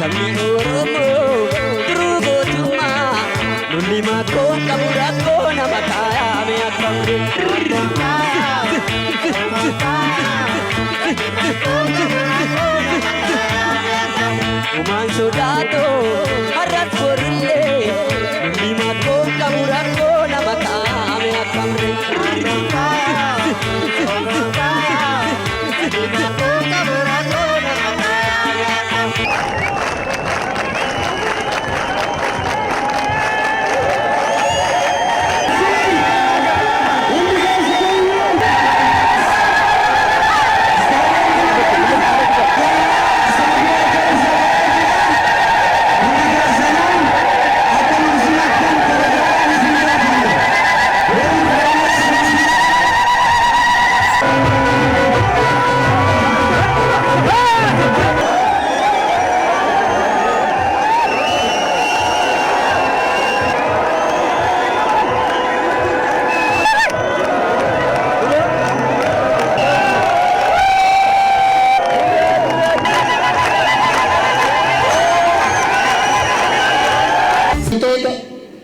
Sabni Oromoo duruu gootummaa lolli maakkoon qabu rakkoo nama kaayame akkam. Uumaan sodaatoo har'as borillee lolli maakkoon qabu rakkoo nama kaayame akkam.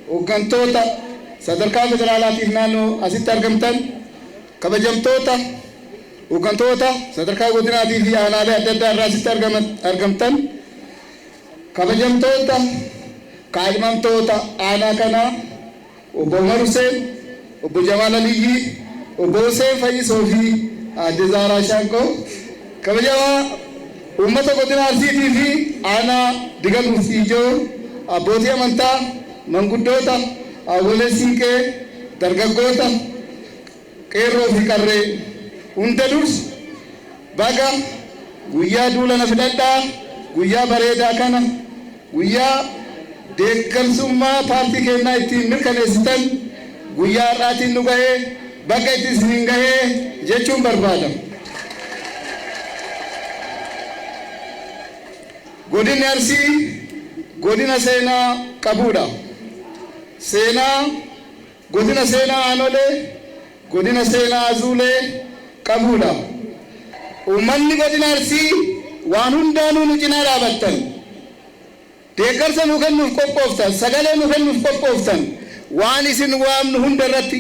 Hooggantoota sadarkaa federaalaatiif naannoo asitti argamtan, kabajamtoota hooggantoota sadarkaa godinaatii fi aanaalee adda addaa irraa asitti argamtan, kabajamtoota kaadhimamtoota aanaa kanaa obbo Umar Hussein, obbo Jamaal Aliyyii, obbo Hussein Fayyisoo fi aadde Zaaraa Shaanqoo, kabajamaa uummata godina Arsiitii fi aanaa Digal Ijoo, abbootii amantaa, manguddoota, haawwolee siinqee, dargaggoota, qeerroo fi qarree, hunda dursa baga guyyaa duula na filadhaa, guyyaa bareedaa kana, guyyaa deeggarsummaa paartii keenyaa ittiin mirkaneessitan guyyaa har'aatiin nu gahee, baga itti isiniin gahee jechuun barbaada. Godinni Arsii godina seenaa qabudha. Seenaa godina seenaa Aanolee, godina seenaa Azuulee qabudha. Uummanni godina Arsii waan hundaanuu nu cinaa dhaabattan, deeggarsa nu kennuuf qophooftan, sagalee nu kennuuf qophooftan, waan isin waamnu hunda irratti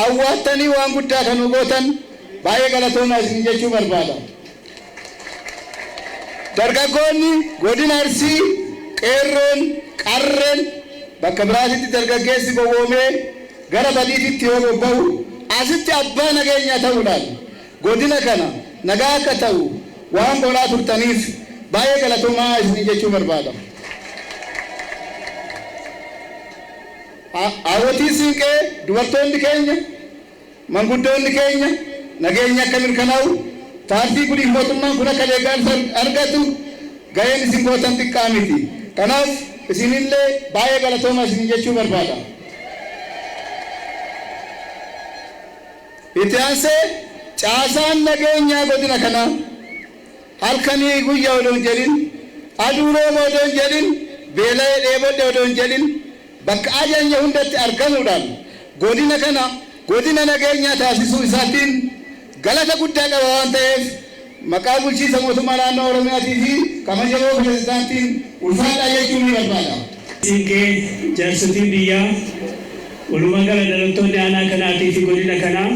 awwaattanii waan guddaa kan nu gootan baay'ee galatoomaa isin jechuu barbaada. Dargaggoonni godina Arsii, qeerroon, qarreen bakka biraatitti dargaggeessi gowwoomee gara badiititti yoo bobba'u, asitti abbaa nageenyaa ta'uudhaan godina kana nagaa akka ta'u waan godhaa turtaniif baay'ee galatoomaa isin jechuu barbaada. Haawwotiin siinqee, dubartoonni keenya, manguddoonni keenya nageenya akka mirkanaa'u, paartii kuniif mootummaan kun akka deeggarsa argatu gaheen isin gootan xiqqaa miti. Kanaaf isinillee baay'ee galatoomaa isin jechuu barbaada. Itti aansee caasaan nageenyaa godina kanaa halkanii guyyaa odoo hin jedhin, aduu rooba odoo hin jedhin, beela'ee dheebodhe odoo hin jedhin, bakka ajajne hundatti argamuudhaan godina kana godina nageenyaa taasisuu isaatiin galata guddaa qaba waan ta'eef, maqaa bulchiinsa mootummaa naannoo Oromiyaatii fi kabajamoo pirezidaantiin ulfaadhaa jechuun ni barbaada. Siinqee, jaarsotiin biyyaa, walumaa gala dhalattoonni aanaa kanaatii fi godina kanaa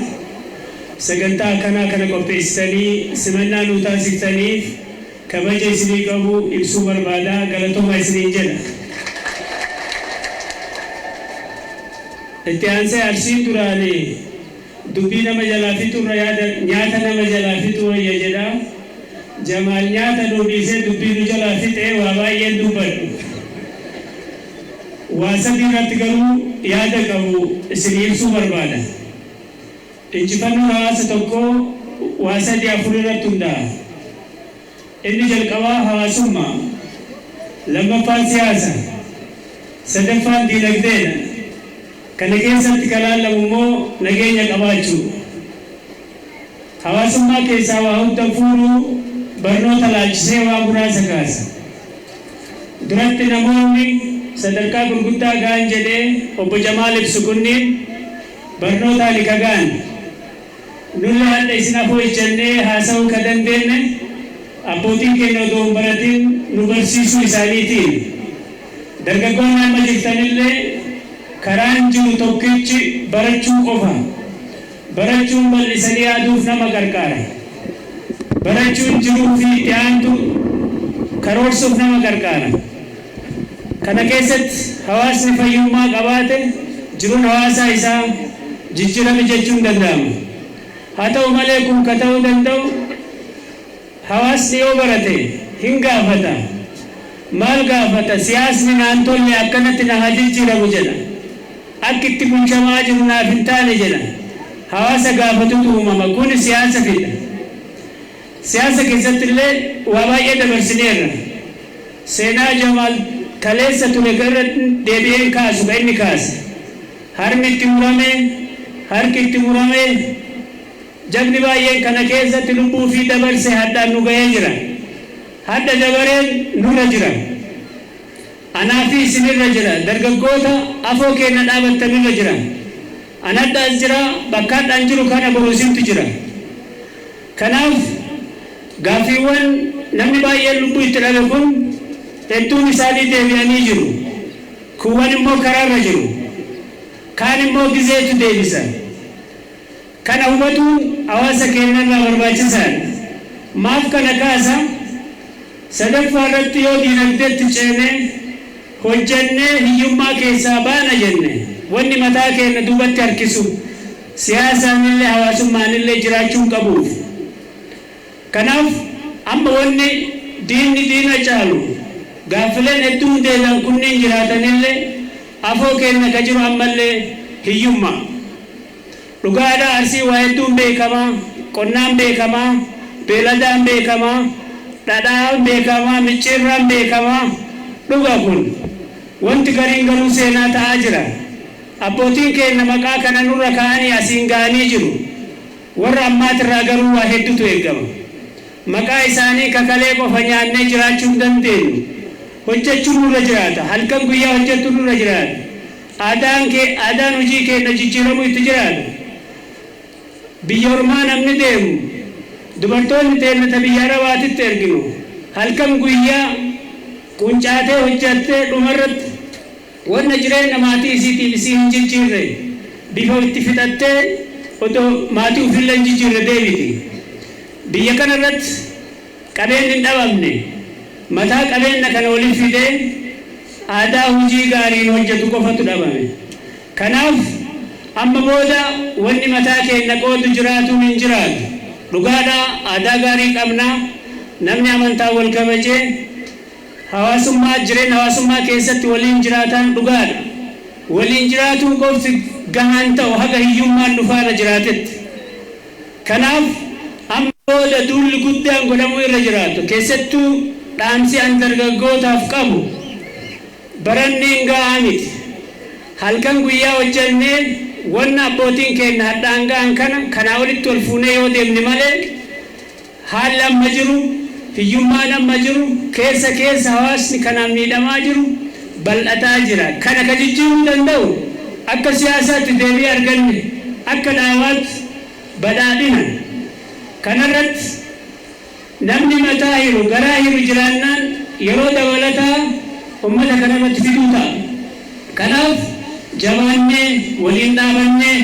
sagantaa akkanaa kana qopheessitanii simannaa nuu taasiftaniif kabaja isinii qabu ibsuu barbaada, galatoomaa isiniin jedha. Itti aansee Arsiin duraan dubbii nama jalaa fixuurra yaada nyaata nama jalaa fixuu wayya jedha. Jamaal nyaata nuu dhiisee dubbii nu jalaa fixee waa baay'een dubbadhu. Waa sadii irratti garuu yaada qabu isinii ibsuu barbaada. Injifannoon hawaasa tokkoo waa sadii afur irratti hundaa'a. Inni jalqabaa hawaasummaa, lammaffaan siyaasa, sadaffaan diinagdeedha. Kana keessatti ka laallamu immoo nageenya qabaachuudha. Hawaasummaa keessaa waa hunda fuudhuu barnoota laalchisee waa muraasa kaasa. Duratti namoonni sadarkaa gurguddaa gahan jedhee obbo Jamaal ibsu kunniin barnootaani ka gahan. Nulle hadha isin afoo ijjannee haasa'uu ka dandeenne Abbootiin keenya otoo hin baratin nu barsiisuu isaaniitiin. Dargaggoonni amma jirtanillee karaan jiru tokkichi barachuu qofa. Barachuun bal'isanii yaaduuf nama gargaara. Barachuun jiruu fi itti aantu karoorsuuf nama gargaara. Kana keessatti hawaasni fayyummaa qabaate jiruun hawaasaa isaa jijjiirame jechuun danda'ama. Haa ta'u malee kun ka ta'uu danda'u hawaasni yoo barate hin gaafata. Maal gaafata? Siyaasni naan tolle, akkanatti na haa jijjiiramu jedha. Akka itti bulchamaa jiru naaf hin taane jedha. Hawaasa gaafatutu uumama. Kun siyaasa fida. Siyaasa keessatti illee waa baay'ee dabarsineerra. Seenaa Jamaal kaleessa ture gara deebi'een kaasu ka inni kaase. Harmi itti murame, harki itti murame, jagni baay'een kana keessatti lubbuu fi dabarse haddaan nu ga'ee jira. Hadda dabareen nurra jira. Anaa fi isinirra jira. Dargaggoota afoo keenya dhaabattanirra jira. An haddaas jira, bakka haddaan jiru kana boru isintu jira. Kanaaf gaaffiiwwan namni baay'een lubbuu itti dhabe kun hedduun isaanii deebi'anii jiru. Kuuwwan immoo karaarra jiru. Kaan immoo gizeetu deebisa. Kana hubatuun hawaasa keenyarraa barbaachisaadha. Maaf kana kaasa? Sadaffaa irratti yoo diinagdeetti ceenee hojjannee hiyyummaa keessaa baana jenne, wanni mataa keenya duubatti harkisu siyaasaanillee hawaasummaanillee jiraachuu hin qabuuf. Kanaaf amma wanni diinni diina caalu, gaaffileen hedduun deebi'an kunniin jiraatanillee, afoo keenya ka jiru ammallee hiyyummaa. Dhugaadhaa, Arsii waa hedduun beekamaa, qonnaan beekamaa, beeladaan beekamaa, dhadhaan beekamaa, micciirraan beekamaa. Dhuga kun. Wanti gariin garuu seenaa ta'aa jira. Abbootiin keenya maqaa kana nurra kaa'anii asiin ga'anii jiru. Warra ammaatirraa garuu waa hedduutu eegama. Maqaa isaanii kakalee qofa nyaannee jiraachuu hin dandeenyu. Hojjechuun nurra jiraata. Halkan guyyaa hojjechuun nurra jiraata. Aadaan kee, aadaan hojii keenya jijjiiramuu itti jiraata. Biyya ormaa namni deemu, dubartoonni teenya ta biyya Arabaatitti erginu, halkan guyyaa quncaatee hojjattee dhumarratti wanna jireenya maatii isiitiif isii hin jijjiirre bifa itti fixattee otoo maatii ofillee hin jijjiirre deebiti. Biyya kanarratti qabeenyi hin dhabamne. Mataa qabeenya kana waliin fidee aadaa hojii gaariin hojjetu qofatu dhabame. Kanaaf amma booda wanni mataa keenya qoodu jiraatuun hin jiraatu. Dhugaadhaa, aadaa gaarii qabnaa. Namni amantaa wal kabajee hawaasummaa, jireenya hawaasummaa keessatti waliin jiraataan dhugaadha. Waliin jiraatuun qofti gahaan ta'u haga hiyyummaan dhufaarra jiraatetti. Kanaaf amma booda duulli guddaan godhamuu irra jiraatu. Keessattuu dhaamsi an dargaggootaaf qabu, baranneen gahaa miti. Halkan guyyaa hojjannee wanna abbootiin keenya hadhaan ga'an kana kanaa olitti ol fuunee yoo deemne malee, haalli amma jiru, hiyyummaan amma jiru, keessa keessa hawaasni kanaan miidhamaa jiru bal'ataa jira. Kana ka jijjiiruu danda'u akka siyaasaatti deebii arganne, akka dhaabaatti badhaadhina. Kanarratti namni mataa hiru, garaa hiru jiraannaan yeroo dabalataa ummata kanarratti fiduu ta'a. Kanaaf jabaannee waliin dhaabannee,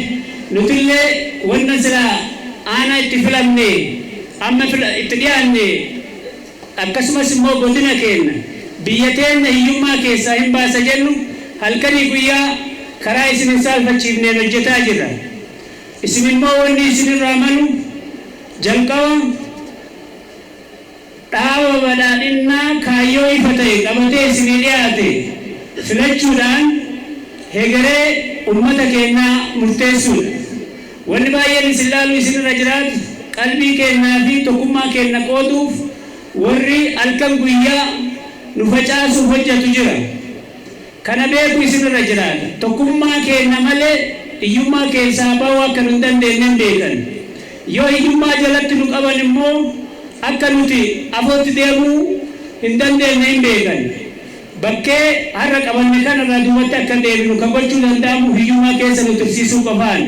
nutillee wanna silaa aanaa itti filamne amma itti dhiyaanne, akkasumas immoo godina keenya, biyya teenya hiyyummaa keessaa hin baasa jennu, halkanii guyyaa karaa isin hin saalfachiifneen hojjetaa jirra. Isin immoo wanni isinirraa malu jalqaba dhaaba badhaadhinnaa kaayyoo ifa ta'e qabatee isinii dhiyaate filachuudhaan hegeree ummata keenyaa murteessuudha. Wanni baay'een isin laaluu isinirra jiraatu, qalbii keenyaa fi tokkummaa keenya qooduuf warri halkan guyyaa nu facaasuuf hojjetu jira. Kana beeku isinirra jiraata. Tokkummaa keenya malee hiyyummaa keessaa ba'uu akka nu hin dandeenye hin beekan. Yoo hiyyummaa jalatti nu qaban immoo akka nuti afootti deemuu hin dandeenye hin beekan. Bakkee har'a qabanne kanarraa duubatti akka deebinu kan gochuu danda'amu hiyyummaa keessa nu tursiisuu qofaan,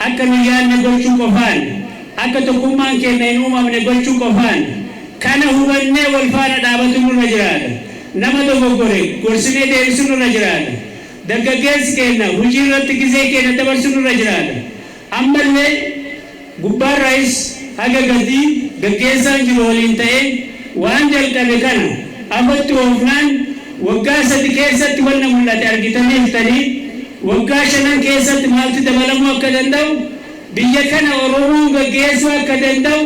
akka nu yaadne gochuu qofaan, akka tokkummaan keenya hin uumamne gochuu qofaan. Kana hubannee wal faana dhaabatu nurra jiraata. Nama dogoggore gorsinee deebisu nurra jiraata. Dargaggeessi keenya hojii irratti gizee keenya dabarsu nurra jiraata. Ammallee gubbaarraayis haga gadii gaggeessaan jiru waliin ta'ee waan jalqabe kana afatti oofnaan waggaa 3 keessatti wanna mul'ate argitanii jirtanii, waggaa 5 keessatti maaltu dabalamuu akka danda'u, biyya kana Oromoon gaggeessuu akka danda'u,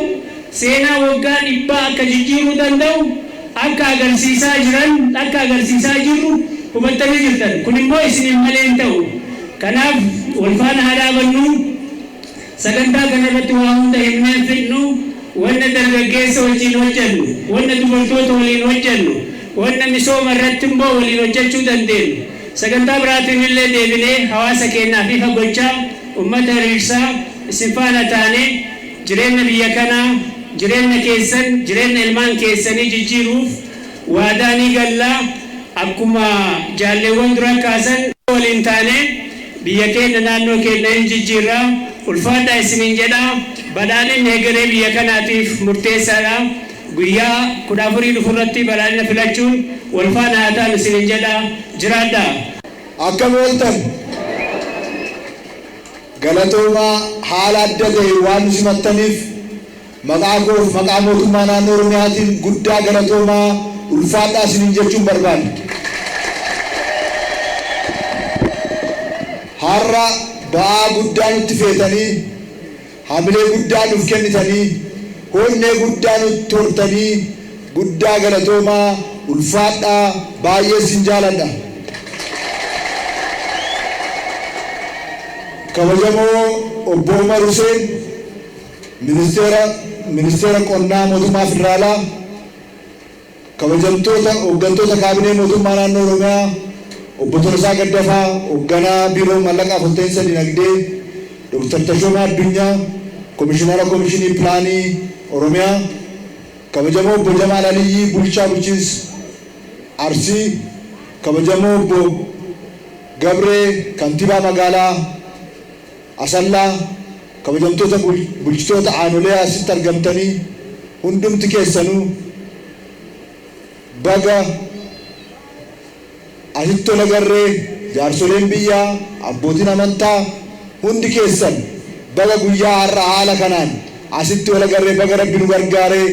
seenaa waggaa dhibbaa akka jijjiiruu danda'u akka agarsiisaa jiran akka agarsiisaa jirru hubattanii jirtan. Kun immoo isiniin malee hin ta'u. Kanaaf wal faana haa dhaabannu. Sagantaa kanarratti waa hunda himnee fixnu. Wanna dargaggeessa wajjin hojjennu, wanna dubartoota waliin hojjennu, wanna misooma irratti immoo waliin hojjechuu dandeenyu. Sagantaa biraatiin illee deebinee hawaasa keenyaaf ifa gochaa, ummata hiriirsaa isin faana taanee jireenya biyya kanaa, jireenya keessan, jireenya ilmaan keessanii jijjiiruuf waadaa ni gallaa. Akkuma jaalleewwan dura kaasan waliin taanee biyya keenya, naannoo keenya hin jijjiirraa. Ulfaadhaa isiniin jedhaa. Badhaadhinni egeree biyya kanaatiif murteessaadha. Guyyaa 14 dhufurratti badhaadhina filachuun wal faana haa taanu isiniin jedhaa. Jiraadhaa. Akkam ooltan? Galatoomaa, haala adda ta'e waan nu simattaniif maqaa koof maqaa mootummaa naannoo Oromiyaatiin guddaa galatoomaa, ulfaadhaa isiniin jechuun barbaada. Har'a ba'aa guddaa nutti feetanii, hamilee guddaa nuuf kennitanii, honnee guddaa nutti hortanii, guddaa galatoomaa, ulfaadhaa, baay'ee isin jaaladha. Kabajamoo obbo Umar Hussein, ministeera qonnaa mootummaa federaalaa, kabajamtoota hooggantoota kaabinee mootummaa naannoo Oromiyaa, obbo Tolasaa Gaddafaa, hoogganaa biiroo mallaqaa walta'iinsa dinagdee, Dr. Tashoomaa Addunyaa, komishinara komishinii pilaanii Oromiyaa, kabajamoo obbo Jamaal Aliyyii, bulchaa bulchiinsa Arsii, kabajamoo obbo Gabree, kantiibaa magaalaa Asallaa, kabajamtoota bulchitoota aanolee asitti argamtanii hundumti keessanuu baga asitti tola garree, jaarsoleen biyyaa, abbootiin amantaa hundi keessan baga guyyaa har'a haala kanaan asitti wal agarree, baga Rabbi nu gargaaree,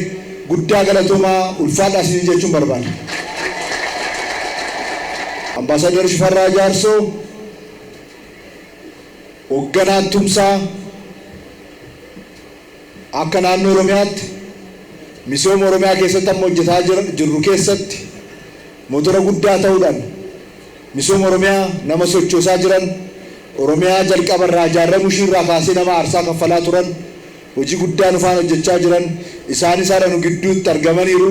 guddaa galatoomaa, ulfaadhaa isiniin jechuun barbaada. Ambaasaadar Shifarraa Jaarsoo, hoogganaa tumsaa akka naannoo Oromiyaatti misooma Oromiyaa keessatti amma hojjetaa jirru keessatti motora guddaa ta'uudhaan misooma Oromiyaa nama sochoosaa jiran, Oromiyaa jalqaba irraa ijaaramuu ishii irraa kaasee nama aarsaa kaffalaa turan, hojii guddaa nufaan hojjechaa jiran, isaanis haala nu gidduutti argamaniiru.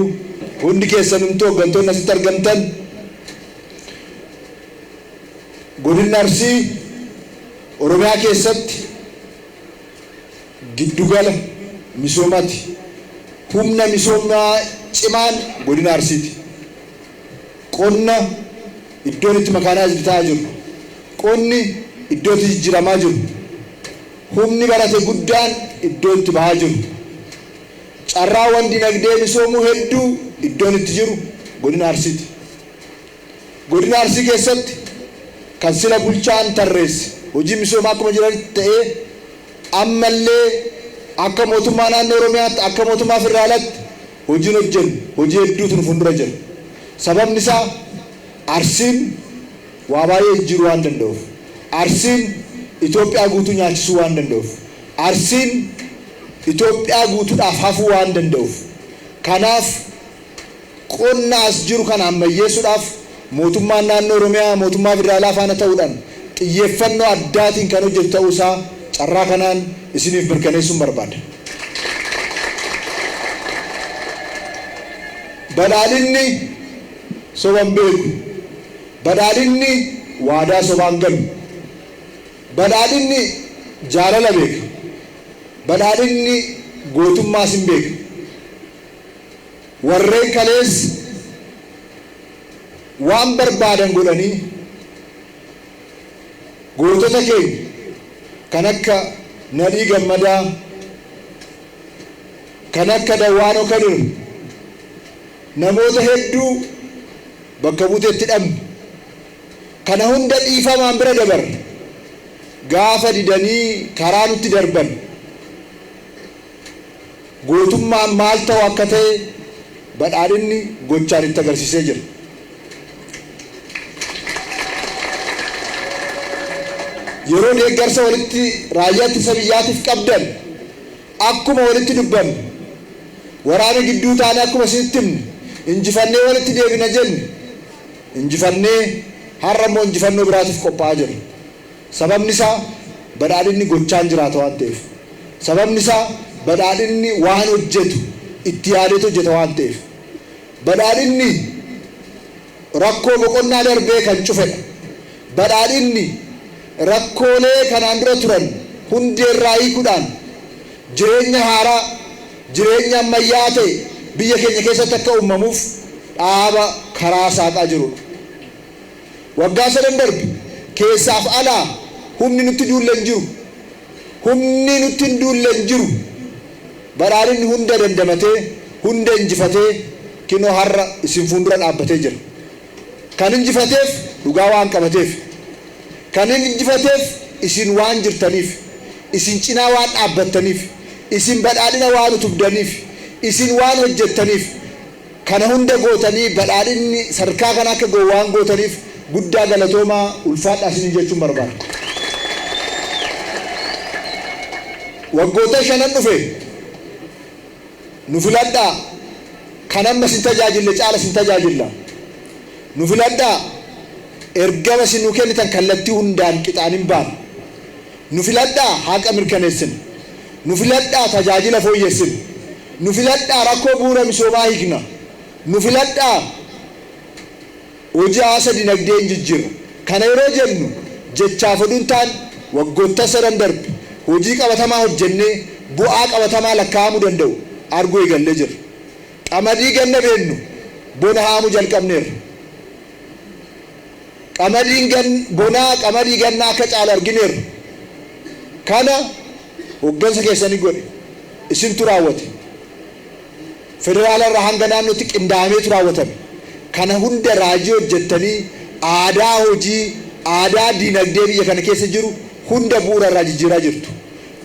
Hundi keessanumtuu hooggantoonni asitti argamtan, godinni Arsii Oromiyaa keessatti giddugala misoomaati. Humna misoomaa cimaan godina Arsiiti. Qonna iddoon itti mechanized ta'aa jiru. Qonni iddoo itti jijjiiramaa jiru. Humni barate guddaan iddoo itti bahaa jiru. Carraawwan dinagdee misoomuu hedduu iddoon itti jiru godina Arsiiti. Godina Arsii keessatti kan sila bulchaan tarreesse hojii misoomaa akkuma jiranitti ta'ee, ammallee akka mootummaa naannoo Oromiyaatti, akka mootummaa federaalaatti hojiin hojjennu hojii hedduutu nu fuuldura jira. Sababni isaa Arsiin waa baay'ee jijjiiruu waan danda'uuf. Arsiin Itoophiyaa guutuu nyaachisuu waan danda'uuf. Arsiin Itoophiyaa guutuudhaaf hafuu waan danda'uuf. Kanaaf qonna as jiru kana ammayyeessuudhaaf mootummaan naannoo Oromiyaa mootummaa federaalaa faana ta'uudhaan xiyyeeffannoo addaatiin kan hojjetu ta'uu isaa carraa kanaan isiniif mirkaneessuun barbaada. Badhaadhinni soban beeku. Badhaadhinni waadaa sobaan galu. Badhaadhinni jaalala beeka. Badhaadhinni gootummaas hin beeka. Warreen kalees waan barbaadan godhanii gootota keenya kan akka Nadhii Gammadaa, kan akka Dawwaanoo Kadir, Namoota hedduu bakka buuteetti dhabne. Kana hunda dhiifamaan bira dabarre. Gaafa didanii karaa nutti darban. Gootummaan maal ta'u akka ta'e badhaadhinni gochaan itti agarsiisee jira. Yeroo deeggarsa walitti raayyaa ittisa biyyaatiif qabdan akkuma walitti dubbanne waraana gidduu taane akkuma isinitti himne injifannee walitti deebina jenne injifannee har'a immoo injifannoo biraatiif qophaa'aa jirra. Sababni isaa badhaadhinni gochaan jiraata waan ta'eef. Sababni isaa badhaadhinni waan hojjetu itti yaadeetu hojjeta waan ta'eef. Badhaadhinni rakkoo boqonnaa darbee kan cufedha. Badhaadhinni rakkoolee kanaan dura turan hundeerraa hiikuudhaan jireenya haaraa, jireenya ammayyaa ta'e biyya keenya keessatti akka uumamuuf dhaaba karaa saaqaa jirudha. Waggaa sadan darbe keessaaf alaa humni nutti duulle hin jiru. Humni nutti hin duulle hin jiru. Badhaadhinni hunda dandamatee, hunda injifatee kinoo har'a isin fuuldura dhaabbatee jira. Kan injifateef dhugaa waan qabateef. Kan injifateef isin waan jirtaniif, isin cinaa waan dhaabbattaniif, isin badhaadhina waan utubdaniif, isin waan hojjettaniif, kana hunda gootanii badhaadhinni sadarkaa kana akka ga'u waan gootaniif guddaa galatoomaa ulfaadhaa isiniin jechuun barbaada. Waggoota shanan dhufe nu filadhaa, kan amma isin tajaajille caala isin tajaajilla. Nu filadhaa, ergama isin nu kennitan kallattii hundaan qixaan hin baanu. Nu filadhaa, haqa mirkaneessina. Nu filadhaa, tajaajila fooyyessina. Nu filadhaa, rakkoo bu'uura misoomaa hiikna. Nu filadhaa, hojii hawaasa dinagdee hin jijjiirra. Kana yeroo jennu jechaaf oduu hin taane waggoottan sadan darbe hojii qabatamaa hojjennee bu'aa qabatamaa lakkaa'amuu danda'u arguu eegallee jirra. Qamadii ganna beennu bona haamuu jalqabneerra. Qamadiin bonaa qamadii gannaa akka caalu argineerra. Kana hoggansa keessanii godhe isintu raawwate. Federaala irraa hanga naannootti qindaa'ameetu raawwatame. Kana hunda raajii hojjettanii aadaa hojii, aadaa dinagdee biyya kana keessa jiru hunda bu'uura irraa jijjiiraa jirtu.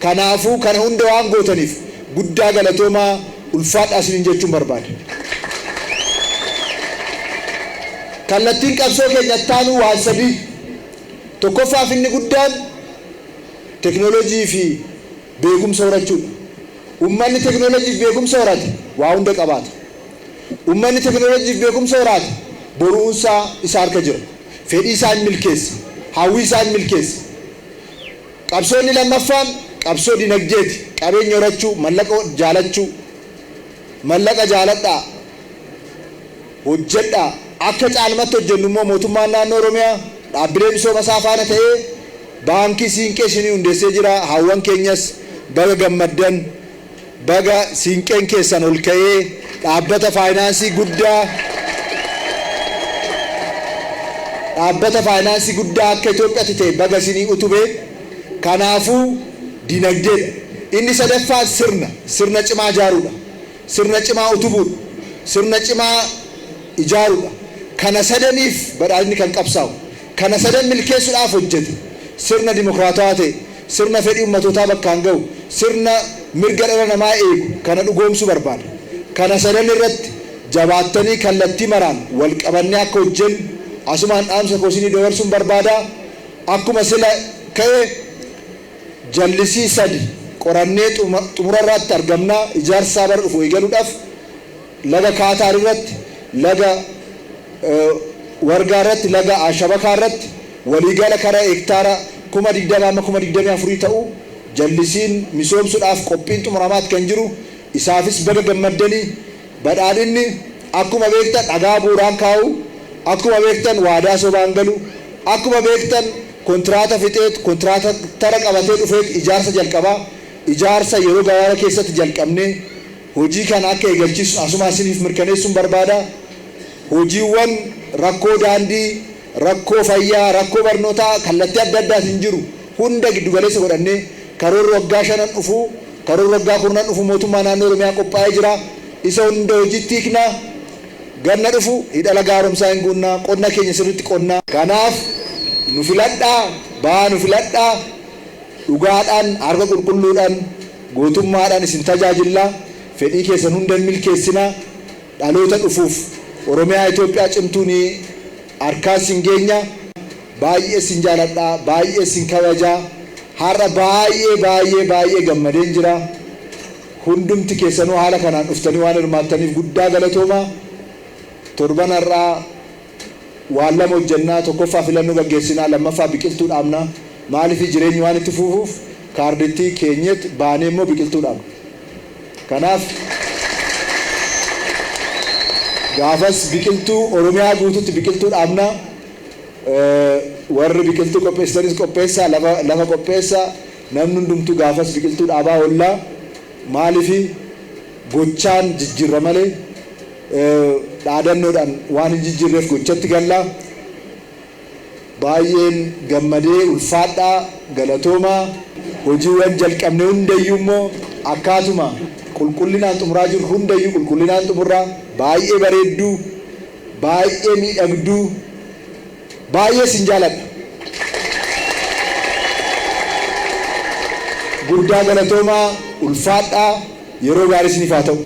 Kanaafuu kana hunda waan gootaniif guddaa galatoomaa ulfaadhaa isiniin jechuun barbaada. Kallattiin qabsoo keenya ittaanuu waan sadii. Tokkoffaaf inni guddaan teknoolojii fi beekumsa horachuudha. Uummanni teknoolojii fi beekumsa horate waa hunda qabaata. Uummanni teknoolojii fi beekumsa horate boruunsaa isa harka jira. Fedhii isaa hin milkeessa. Hawwii isaa hin milkeessa. Qabsoonni lammaffaan qabsoo dinagdeeti. Qabeenya horachuu, mallaqa jaalachuu. Mallaqa jaaladhaa. Hojjedhaa. Akka caalmatti hojjennu immoo mootummaan naannoo Oromiyaa dhaabbilee misooma isaa faana ta'ee baankii siinqee isinii hundeessee jira. Hawwan keenyas baga gammaddan, baga siinqeen keessan ol ka'ee dhaabbata faayinaansii guddaa dhaabbata faayinaansii guddaa akka Itoophiyaatti ta'e baga isinii utube. Kanaafuu dinagdeedha. Inni sadaffaan sirna cimaa ijaaruudha. Sirna cimaa utubuudha. Sirna cimaa ijaaruudha. Kana sadaniif badhaadhinni kan qabsaa'u. Kana sadan milkeessuudhaaf hojjete. Sirna dimokiraatawaa ta'e, sirna fedhii ummatootaa bakkaan ga'u, sirna mirga dhala namaa eegu kana dhugoomsuu barbaada. Kana sadan irratti jabaattanii kallattii maraan wal qabannee akka hojjennu asumaan dhaamsa koo isinii dabarsuun barbaada. Akkuma sila ka'e jallisii sadi qorannee xumura irratti argamna. Ijaarsa isaa bara dhufu eegaluudhaaf laga Kaataar irratti, laga Wargaa irratti, laga Ashabakaa irratti waliigala kara hektaara 20,000 amma 24,000 ta'u jallisiin misoomsuudhaaf qophiin xumuramaatti kan jiru. Isaafis baga gammaddanii. Badhaadhinni akkuma beektan dhagaa bu'uuraan kaa'u, akkuma beektan waadaa sobaan galu, akkuma beektan kontiraata fixeet kontiraata tara qabatee dhufeet ijaarsa jalqabaa. Ijaarsa yeroo gabaabaa keessatti jalqabnee hojii kana akka eegalchiisu asuma isiniif mirkaneessuun barbaada. Hojiiwwan rakkoo daandii, rakkoo fayyaa, rakkoo barnootaa kallattii adda addaatiin jiru hunda giddugaleessa godhannee karoorri waggaa shanan dhufu, karoorri waggaa kurnan dhufu mootummaa naannoo Oromiyaa qophaa'ee jira. Isa hunda hojiitti hiikna. Ganna dhufu hidha laga haaromsaa hin guunnaa, qonna keenya sirriitti qonnaa. Kanaaf nu filadhaa, ba'aa nu filadhaa, dhugaadhaan, harka qulqulluudhaan, gootummaadhaan isin tajaajillaa, fedhii keessan hunda hin milkeessinaa, dhaloota dhufuuf Oromiyaa Itoophiyaa cimtuu ni harkaan isin geenya. Baay'ee isin jaaladhaa, baay'ee isin kabajaa. Har'a baay'ee baay'ee baay'ee gammadeen jira. Hundumti keessanuu haala kanaan dhuftanii waan hirmaattaniif guddaa galatoomaa. Torban har'aa waan lama hojjennaa: tokkoffaa filannoo gaggeessinaa, lammaffaa biqiltuu dhaabnaa. Maaliif? Jireenyi waan itti fufuuf kaardittii keenyet baanee immoo biqiltuu dhaabna. Kanaaf gaafas biqiltuu Oromiyaa guututti biqiltuu dhaabnaa. Warri biqiltuu qopheessanis qopheessaa, lafa qopheessaa, namni hundumtuu gaafas biqiltuu dhaabaa oollaa. Maaliif? Gochaan jijjiirra malee dhaadannoodhaan waan hin jijjiirreef gochatti gallaa. Baay'een gammadee, ulfaadhaa, galatoomaa. Hojiiwwan jalqabne hundayyuu immoo akkaatuma qulqullinaan xumuraa jiru hundayyuu qulqullinaan xumurraa. Baay'ee bareedduu, baay'ee miidhagduu, baay'ee sin jaaladha. Guddaa galatoomaa, ulfaadhaa, yeroo gaarii isiniif haa ta'u.